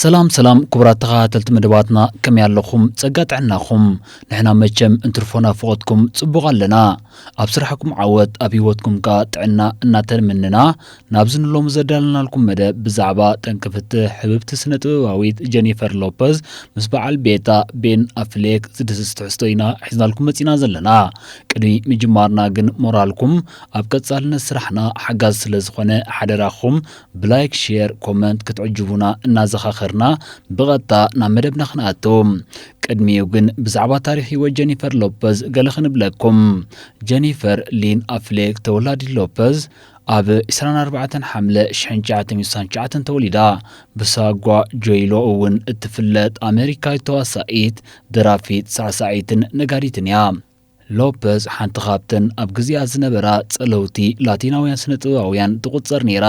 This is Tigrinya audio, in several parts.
ሰላም ሰላም ክቡራት ተኸታተልቲ መደባትና፣ ከመይ ኣለኹም? ጸጋ ጥዕናኹም? ንሕና መቸም እንትርፎ ናፍቖትኩም ጽቡቕ ኣለና። ኣብ ስራሕኩም ዓወት፣ ኣብ ህይወትኩም ከኣ ጥዕና እናተመነና፣ ናብዚ ንሎሚ ዘዳለናልኩም መደብ ብዛዕባ ጠንቂ ፍትሕ ህብብቲ ስነ ጥበባዊት ጀኒፈር ሎፐዝ ምስ በዓል ቤታ ቤን ኣፍሌክ ዝድህስስ ትሕዝቶ ኢና ሒዝናልኩም መጺና ዘለና። ቅድሚ ምጅማርና ግን ሞራልኩም ኣብ ቀጻልነት ስራሕና ሓጋዚ ስለ ዝኾነ ሓደራኹም ብላይክ፣ ሼር፣ ኮመንት ክትዕጅቡና እናዘኻኸርና ብቐጥታ ናብ መደብና ክንኣቱ። ቅድሚኡ ግን ብዛዕባ ታሪኽ ህይወት ጀኒፈር ሎፐዝ ገለ ክንብለኩም። ጀኒፈር ሊን ኣፍሌክ ተወላዲት ሎፐዝ ኣብ ዕስራን ኣርባዕተን ሓምለ ሽሕን ትሽዓተ ሚእትን ስሳን ትሽዓተን ተወሊዳ። ብሳጓ ጆይሎ እውን እትፍለጥ ኣሜሪካዊት ተዋሳኢት፣ ደራፊት፣ ሳዕሳዒትን ነጋዲትን እያ። ሎፐዝ ሓንቲ ካብተን ኣብ ግዜኣ ዝነበራ ጸለውቲ ላቲናውያን ስነ ጥበባውያን ትቑጸር ነይራ።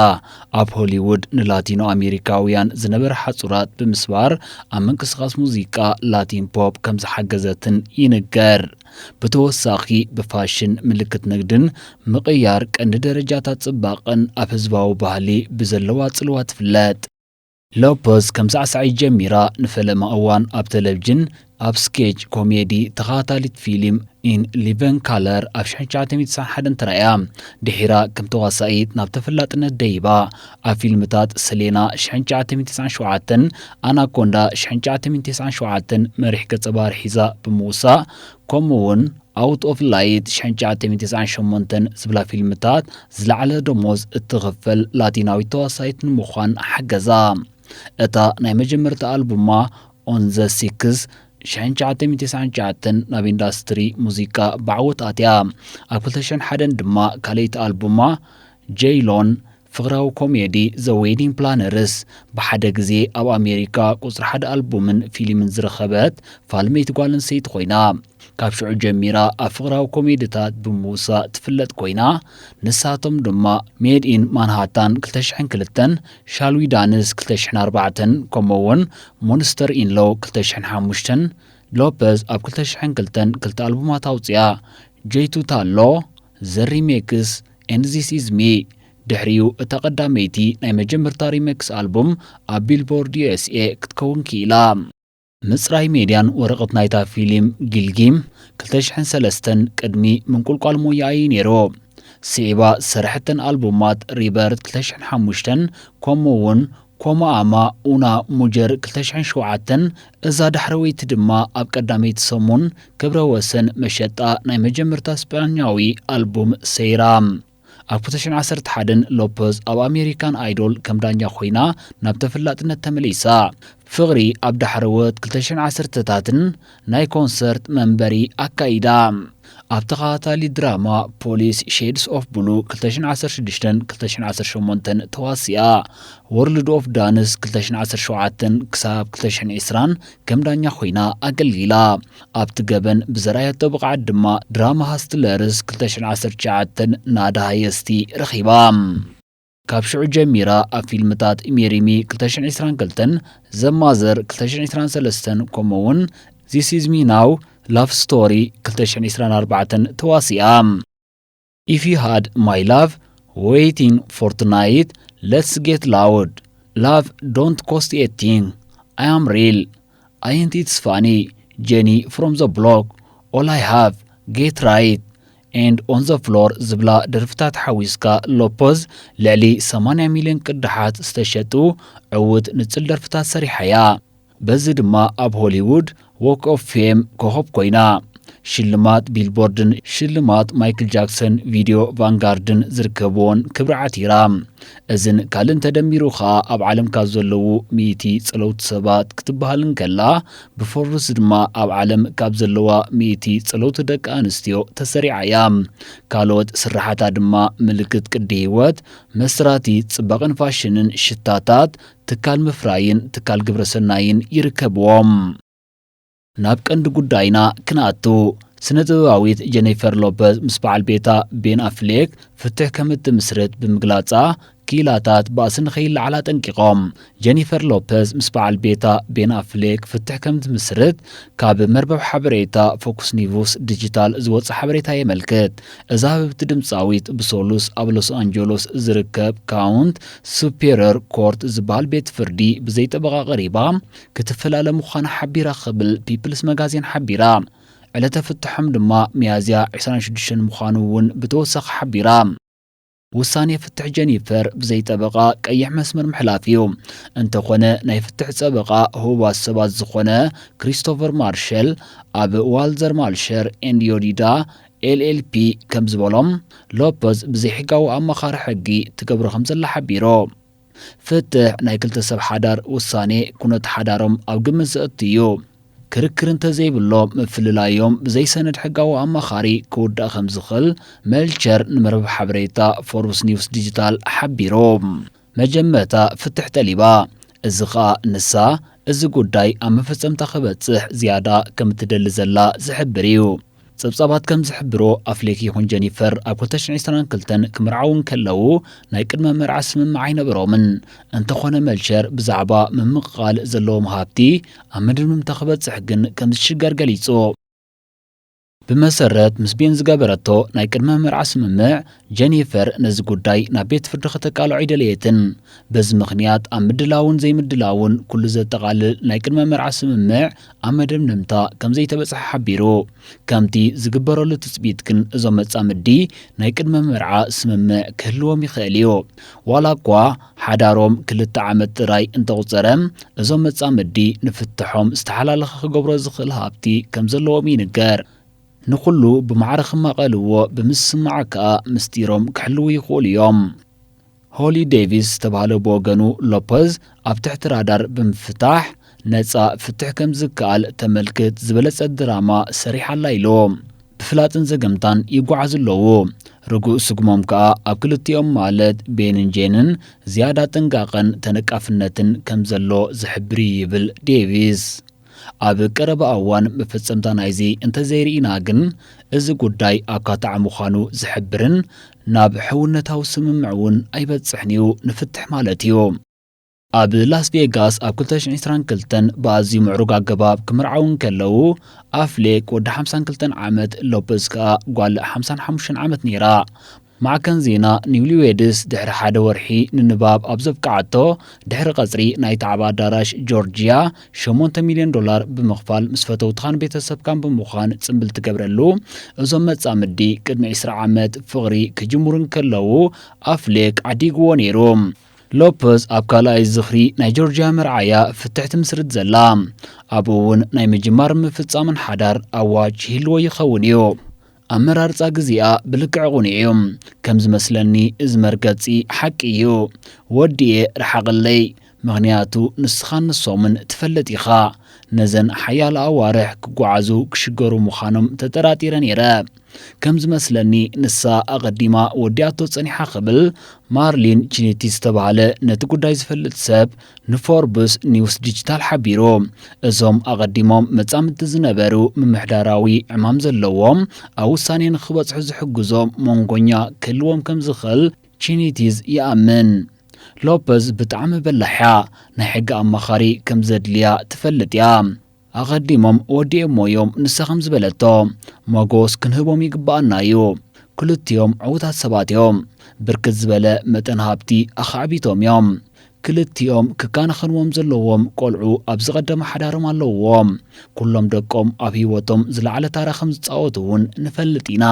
ኣብ ሆሊውድ ንላቲኖ ኣሜሪካውያን ዝነበረ ሓጹራት ብምስባር ኣብ ምንቅስቓስ ሙዚቃ ላቲን ፖፕ ከም ዝሓገዘትን ይንገር። ብተወሳኺ ብፋሽን፣ ምልክት ንግድን ምቕያር ቀንዲ ደረጃታት ጽባቐን ኣብ ህዝባዊ ባህሊ ብዘለዋ ጽልዋ ትፍለጥ። ሎፐዝ ከም ሳዕሳዒት ጀሚራ ንፈለማ እዋን ኣብ ቴሌቪዥን ኣብ ስኬች ኮሜዲ ተኸታታሊት ፊልም ኢን ሊቨን ካለር ኣብ ሽሕን ትሽዓተ ሚእትን ትስዓን ሓደን ተራእያ። ድሒራ ከም ተዋሳኢት ናብ ተፈላጥነት ደይባ። ኣብ ፊልምታት ሰሌና ሽሕን ትሽዓተ ሚእትን ትስዓን ሸውዓተን፣ ኣናኮንዳ ሽሕን ትሽዓተ ሚእትን ትስዓን ሸውዓተን መሪሕ ገጸ ባህሪ ሒዛ ብምውሳእ፣ ከምኡ እውን ኣውት ኦፍ ላይት ሽሕን ትሽዓተ ሚእትን ተስዓን ሸሞንተን ዝብላ ፊልምታት ዝለዓለ ደሞዝ እትኽፈል ላቲናዊት ተዋሳኢት ንምዃን ሓገዛ። እታ ናይ መጀመርታ ኣልቡማ ኦን ዘ ሲክስ ሽሕን ትሽዓተ ሚእትን ተስዓን ትሽዓተን ናብ ኢንዳስትሪ ሙዚቃ ብዓወት ኣትያ። ኣብ ክልተ ሽሕን ሓደን ድማ ካልኣይቲ ኣልቡማ ጀይሎን ፍቕራዊ ኮሜዲ ዘ ዌዲንግ ፕላነርስ ብሓደ ግዜ ኣብ ኣሜሪካ ቁጽሪ ሓደ ኣልቡምን ፊልምን ዝረኸበት ፋልመይቲ ጓል ኣንስተይቲ ኮይና። ካብ ሽዑ ጀሚራ ኣብ ፍቕራዊ ኮሜድታት ብምውሳእ ትፍለጥ ኮይና፣ ንሳቶም ድማ ሜድ ኢን ማንሃታን ክልተ ሽሕን ክልተን፣ ሻል ዊ ዳንስ ክልተ ሽሕን ኣርባዕተን፣ ከምኡ እውን ሞንስተር ኢን ሎው ክልተ ሽሕን ሓሙሽተን። ሎፐዝ ኣብ ክልተ ሽሕን ክልተን ክልተ ኣልቡማት ኣውጽኣ። ጆይ ቱ ታሎ፣ ዘ ሪሜክስ፣ ኤንድ ዚስ ኢዝ ሚ። ድሕሪኡ እታ ቀዳመይቲ ናይ መጀመርታ ሪሜክስ ኣልቡም ኣብ ቢልቦርድ ዩ ኤስ ኤ ክትከውን ክኢላ። ምጽራይ ሜድያን ወረቐት ናይታ ፊልም ጊልጊም ክልተ ሽሕን ሰለስተን ቅድሚ ምንቁልቋል ሞያኣ እዩ ነይሩ። ስዒባ ዝሰርሐተን ኣልቡማት ሪበርት ክልተ ሽሕን ሓሙሽተን፣ ከምኡ እውን ኮማኣማ ኡና ሙጀር ክልተ ሽሕን ሸውዓተን፣ እዛ ዳሕረወይቲ ድማ ኣብ ቀዳመይቲ ሰሙን ክብረ ወሰን መሸጣ ናይ መጀመርታ ስጳኛዊ ኣልቡም ሰይራ። ኣብ ክልተ ሽሕን ዓሰርተ ሓደን ሎፐዝ ኣብ ኣሜሪካን ኣይዶል ከም ዳኛ ኮይና ናብ ተፈላጥነት ተመሊሳ። ፍቕሪ ኣብ ዳሕረዎት ክልተ ሽሕን ዓሰርተታትን ናይ ኮንሰርት መንበሪ ኣካይዳ። ኣብ ተኸታታሊ ድራማ ፖሊስ ሼድስ ኦፍ ብሉ ክልተ ሽሕን ዓሰርተ ሽዱሽተን ክልተ ሽሕን ዓሰርተ ሸሞንተን ተዋሲኣ። ወርልድ ኦፍ ዳንስ ክልተ ሽሕን ዓሰርተ ሸውዓተን ክሳብ ክልተ ሽሕን ዕስራን ከም ዳኛ ኮይና ኣገልጊላ። ኣብቲ ገበን ብዘርኣየቶ ብቕዓት ድማ ድራማ ሃስትለርስ ክልተ ሽሕን ዓሰርተ ትሽዓተን ናዳ ሃየስቲ ረኺባ። ካብ ሽዑ ጀሚራ ኣብ ፊልምታት ሜሪሚ ክልተ ሽሕን ዕስራን ክልተን፣ ዘማዘር ክልተ ሽሕን ዕስራን ሰለስተን፣ ከምኡ እውን ዚስ ኢዝ ሚ ናው ላቭ ስቶሪ ክልተ ሽሕን ዕስራን ኣርባዕተን ተዋሲኣ። If you had my love waiting for tonight, let's get loud. Love don't cost a thing. I am real. Ain't it's funny? Jenny from the block. All I have, get right. And on the floor ዝብላ ደርፍታት ሓዊስካ ሎፖዝ ልዕሊ ሰማንያ ሚልዮን ቅዳሓት ዝተሸጡ ዕዉት ንጽል ደርፍታት ሰሪሓ እያ። በዚ ድማ ኣብ ሆሊውድ ዎክ ኦፍ ፌም ኮኸብ ኮይና። ሽልማት ቢልቦርድን ሽልማት ማይክል ጃክሰን ቪድዮ ቫንጋርድን ዝርከብዎን ክብሪ ዓቲራ። እዝን ካልእን ተደሚሩ ኸኣ ኣብ ዓለም ካብ ዘለዉ ሚእቲ ጸለውቲ ሰባት ክትበሃል እንከላ፣ ብፎርብስ ድማ ኣብ ዓለም ካብ ዘለዋ ሚእቲ ጸለውቲ ደቂ ኣንስትዮ ተሰሪዓ እያ። ካልኦት ስራሓታ ድማ ምልክት ቅዲ ህይወት፣ መስራቲ ጽባቐን ፋሽንን ሽታታት፣ ትካል ምፍራይን ትካል ግብረሰናይን ይርከብዎም። ናብ ቀንዲ ጉዳይና ክንኣቱ፣ ስነ ጥበባዊት ጀኒፈር ሎፐዝ ምስ በዓል ቤታ ቤን ኣፍሌክ ፍትሕ ከም እትምስርት ብምግላጻ፣ ክኢላታት ባእሲ ንኸይለዓል ኣጠንቂቖም። ጀኒፈር ሎፐዝ ምስ በዓል ቤታ ቤን ኣፍሌክ ፍትሕ ከም ትምስርት ካብ መርበብ ሓበሬታ ፎክስ ኒውስ ዲጂታል ዝወጸ ሓበሬታ የመልክት። እዛ ህብብቲ ድምጻዊት ብሰሉስ ኣብ ሎስ ኣንጀሎስ ዝርከብ ካውንት ሱፔሪየር ኮርት ዝበሃል ቤት ፍርዲ ብዘይ ጠበቓ ቀሪባ ክትፈላለ ምዃና ሓቢራ ክብል ፒፕልስ መጋዚን ሓቢራ። ዕለተ ፍትሖም ድማ ሚያዝያ ዕስራን ሽዱሽተን ምዃኑ እውን ብተወሳኺ ሓቢራ። ውሳኔ ፍትሕ ጀኒፈር ብዘይ ጠበቓ ቀይሕ መስመር ምሕላፍ እዩ። እንተኾነ ናይ ፍትሕ ጸበቓ ህቡባት ሰባት ዝኾነ ክሪስቶፈር ማርሸል ኣብ ዋልዘር ማልሸር ኤንድ ዮዲዳ ኤልኤልፒ ከም ዝበሎም፣ ሎፐዝ ብዘይሕጋዊ ኣማኻሪ ሕጊ ትገብሮ ከም ዘላ ሓቢሩ። ፍትሕ ናይ ክልተ ሰብ ሓዳር ውሳኔ ኩነት ሓዳሮም ኣብ ግምት ዘእቱ እዩ። ክርክር እንተዘይብሎ ምፍልላዮም ብዘይሰነድ ሕጋዊ ኣማኻሪ ክውዳእ ከም ዝኽእል መልቸር ንመርበብ ሓበሬታ ፎርብስ ኒውስ ዲጂታል ሓቢሩ። መጀመርታ ፍትሕ ጠሊባ። እዚ ኸኣ ንሳ እዚ ጉዳይ ኣብ መፈጸምታ ክበጽሕ ዝያዳ ከም እትደሊ ዘላ ዝሕብር እዩ። ጸብጻባት ከም ዝሕብሮ ኣፍሌክ ይኹን ጀኒፈር ኣብ ክልተ ሽሕን ዕስራን ክልተን ክምርዓዉ እንከለዉ ናይ ቅድመ መርዓ ስምምዕ ኣይነበሮምን። እንተኾነ መልቸር ብዛዕባ ምምቕቓል ዘለዎም ሃብቲ ኣብ መደምደምታ ክበጽሕ ግን ከም ዝሽገር ገሊጹ። ብመሰረት ምስ ቤን ዝገበረቶ ናይ ቅድመ መርዓ ስምምዕ፣ ጀኒፈር ነዚ ጉዳይ ናብ ቤት ፍርዲ ከተቃልዖ ኣይደለየትን። በዚ ምኽንያት ኣብ ምድላውን ዘይምድላውን ኩሉ ዘጠቓልል ናይ ቅድመ መርዓ ስምምዕ ኣብ መደምደምታ ከም ዘይተበጽሐ ሓቢሩ። ከምቲ ዝግበረሉ ትጽቢት ግን እዞም መጻምዲ ናይ ቅድመ መርዓ ስምምዕ ክህልዎም ይኽእል እዩ። ዋላ እኳ ሓዳሮም ክልተ ዓመት ጥራይ እንተቑጸረ፣ እዞም መጻምዲ ንፍትሖም ዝተሓላለኸ ክገብሮ ዝኽእል ሃብቲ ከም ዘለዎም ይንገር። ንኹሉ ብማዕረ ክማቐልዎ ብምስማዕ ከኣ ምስጢሮም ክሕልዉ ይኽእሉ እዮም። ሆሊ ዴቪስ ዝተባህለ ብወገኑ፣ ሎፐዝ ኣብ ትሕቲ ራዳር ብምፍታሕ ነጻ ፍትሕ ከም ዝከኣል ተመልክት ዝበለጸት ድራማ ሰሪሓ ኣላ ኢሉ። ብፍላጥን ዘገምታን ይጓዓዙ ኣለዉ። ርጉእ ስጉሞም ከኣ ኣብ ክልቲኦም ማለት ቤንን ጄንን ዝያዳ ጥንቃቐን ተነቃፍነትን ከም ዘሎ ዝሕብር እዩ ይብል ዴቪስ። ኣብ ቀረባ እዋን መፈጸምታ ናይዚ እንተዘይርኢና ግን፣ እዚ ጉዳይ ኣካታዒ ምዃኑ ዝሕብርን ናብ ሕውነታዊ ስምምዕ እውን ኣይበጽሕን እዩ ንፍትሕ ማለት እዩ። ኣብ ላስ ቬጋስ ኣብ ክልተ ሽሕን ዕስራን ክልተን ብኣዝዩ ምዕሩግ ኣገባብ ክምርዓዉ እንከለዉ፣ ኣፍሌክ ወዲ ሓምሳን ክልተን ዓመት፣ ሎፐዝ ከኣ ጓል ሓምሳን ሓሙሽተን ዓመት ነይራ። ማዕከን ዜና ኒውሊዌድስ ድሕሪ ሓደ ወርሒ ንንባብ ኣብ ዘብቅዓቶ፣ ድሕሪ ቀጽሪ ናይቲ ዓቢ ኣዳራሽ ጆርጅያ፣ ሸሞንተ ሚልዮን ዶላር ብምኽፋል ምስ ፈተውትኻን ቤተሰብካን ብምዃን ጽምብል ትገብረሉ። እዞም መጻምዲ ቅድሚ ዕስራ ዓመት ፍቕሪ ክጅምሩ እንከለዉ ኣፍሌክ ዓዲግዎ ነይሩ። ሎፐዝ ኣብ ካልኣይ ዝኽሪ ናይ ጆርጅያ መርዓያ ፍትሕ ትምስርት ዘላ። ኣብኡ እውን ናይ ምጅማር ምፍጻምን ሓዳር ኣዋጅ ይህልዎ ይኸውን እዩ። ኣመራርጻ ግዜኣ ብልክዕ ቕኑዕ እዩ። ከም ዝመስለኒ እዚ መርገጺ ሓቂ እዩ። ወዲኤ ርሓቐለይ፣ ምኽንያቱ ንስኻን ንሶምን ትፈልጥ ኢኻ። ነዘን ሓያሎ ኣዋርሕ ክጓዓዙ ክሽገሩ ምዃኖም ተጠራጢረ ነይረ። ከም ዝመስለኒ ንሳ ኣቐዲማ ወዲኣቶ ጸኒሓ ክብል ማርሊን ቺኒቲ ዝተባህለ ነቲ ጉዳይ ዝፈልጥ ሰብ ንፎርብስ ኒውስ ዲጂታል ሓቢሩ። እዞም ኣቐዲሞም መጻምድቲ ዝነበሩ ምምሕዳራዊ ዕማም ዘለዎም ኣብ ውሳኔ ንኽበጽሑ ዝሕግዞም መንጎኛ ክህልዎም ከም ዝኽእል ቺኒቲዝ ይኣምን። ሎፐዝ ብጣዕሚ በላሕ እያ። ናይ ሕጊ ኣማኻሪ ከም ዘድልያ ትፈልጥ እያ። ኣቐዲሞም ወዲኦሞ እዮም። ንሳ ከም ዝበለቶ፣ መጎስ ክንህቦም ይግብኣና እዩ። ክልቲኦም ዕዉታት ሰባት እዮም። ብርክት ዝበለ መጠን ሃብቲ ኣኻዕቢቶም እዮም። ክልቲኦም ክከናኸንዎም ዘለዎም ቆልዑ ኣብ ዝቐደመ ሓዳሮም ኣለውዎም። ኩሎም ደቆም ኣብ ህይወቶም ዝለዓለ ታራ ከም ዝጻወቱ እውን ንፈልጥ ኢና።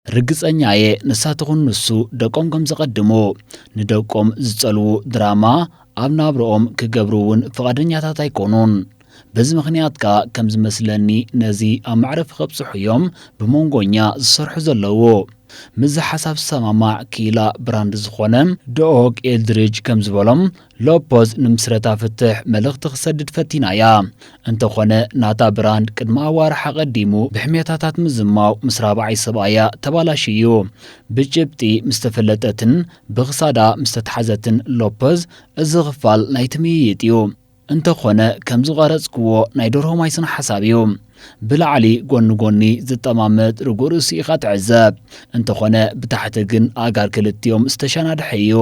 ርግጸኛ እየ፣ ንሳ ትኹን ንሱ ደቆም ከም ዘቐድሙ፣ ንደቆም ዝጸልዉ ድራማ ኣብ ናብርኦም ክገብሩ እውን ፍቓደኛታት ኣይኮኑን። በዚ ምኽንያት ከኣ ከም ዝመስለኒ ነዚ ኣብ መዕረፊ ከብጽሑ እዮም ብመንጎኛ ዝሰርሑ ዘለዉ። ምስዚ ሓሳብ ዝሰማማዕ ክኢላ ብራንድ ዝኾነ ዶኦግ ኤልድሪጅ ከም ዝበሎም፣ ሎፖዝ ንምስረታ ፍትሕ መልእኽቲ ክሰድድ ፈቲና እያ። እንተኾነ ናታ ብራንድ ቅድሚ ኣዋርሕ ኣቐዲሙ ብሕሜታታት ምዝማው ምስ ራብዓይ ሰብኣያ ተባላሽዩ እዩ። ብጭብጢ ምስ ተፈለጠትን ብኽሳዳ ምስ ተትሓዘትን ሎፖዝ እዚ ክፋል ናይቲ ምይይጥ እዩ። እንተኾነ ከም ዝቐረጽክዎ ናይ ደርሆ ማይ ስነ ሓሳብ እዩ። ብላዕሊ ጎኒ ጎኒ ዝጠማመት ርጉእ ርእሲ ኢኻ ትዕዘብ። እንተኾነ ብታሕቲ ግን ኣእጋር ክልቲኦም ዝተሸናድሐ እዩ።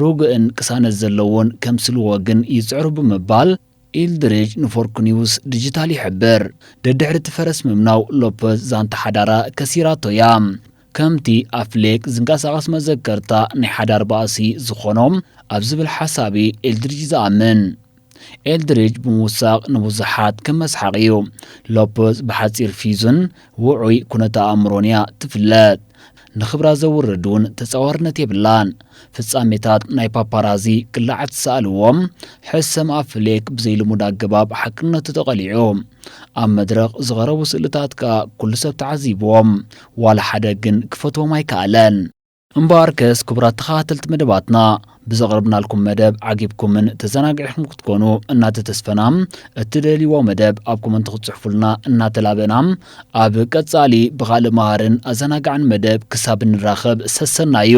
ርጉእን ቅሳነት ዘለዎን ከምስልዎ ግን ይጽዕሩ ብምባል ኢልድሪጅ ንፎርክ ኒውስ ዲጂታል ይሕብር። ደድሕሪ እቲ ፈረስ ምምናው ሎፐዝ ዛንታ ሓዳራ ከሲራቶ እያ። ከምቲ ኣፍሌክ ዝንቀሳቐስ መዘከርታ ናይ ሓዳር ባእሲ ዝኾኖም ኣብ ዝብል ሓሳቢ ኤልድሪጅ ዝኣምን። ኤልድሪጅ ብምውሳቕ ንብዙሓት ከም መስሓቕ እዩ። ሎፖዝ ብሓጺር ፊዙን ውዑይ ኩነተ ኣእምሮን እያ ትፍለጥ። ንኽብራ ዘውርድ እውን ተጻዋርነት የብላን። ፍጻሜታት ናይ ፓፓራዚ ክላዓት ዝሰኣልዎም ሕሰም ኣፍሌክ ብዘይልሙድ ኣገባብ ሓቅነቱ ተቐሊዑ። ኣብ መድረኽ ዝቐረቡ ስእልታት ከኣ ኩሉ ሰብ ተዓዚብዎም። ዋላ ሓደ ግን ክፈትዎም ኣይከኣለን። እምበኣርከስ ክቡራት ተኸታተልቲ መደባትና ብዘቕረብናልኩም መደብ ዓጊብኩምን ተዘናጊዕኩም ክትኮኑ እናተተስፈና እትደልይዎ መደብ ኣብ ኮመንት ክትጽሕፉልና እናተላበና ኣብ ቀጻሊ ብኻልእ መሃርን ኣዘናጋዕን መደብ ክሳብ እንራኸብ ሰሰና እዩ።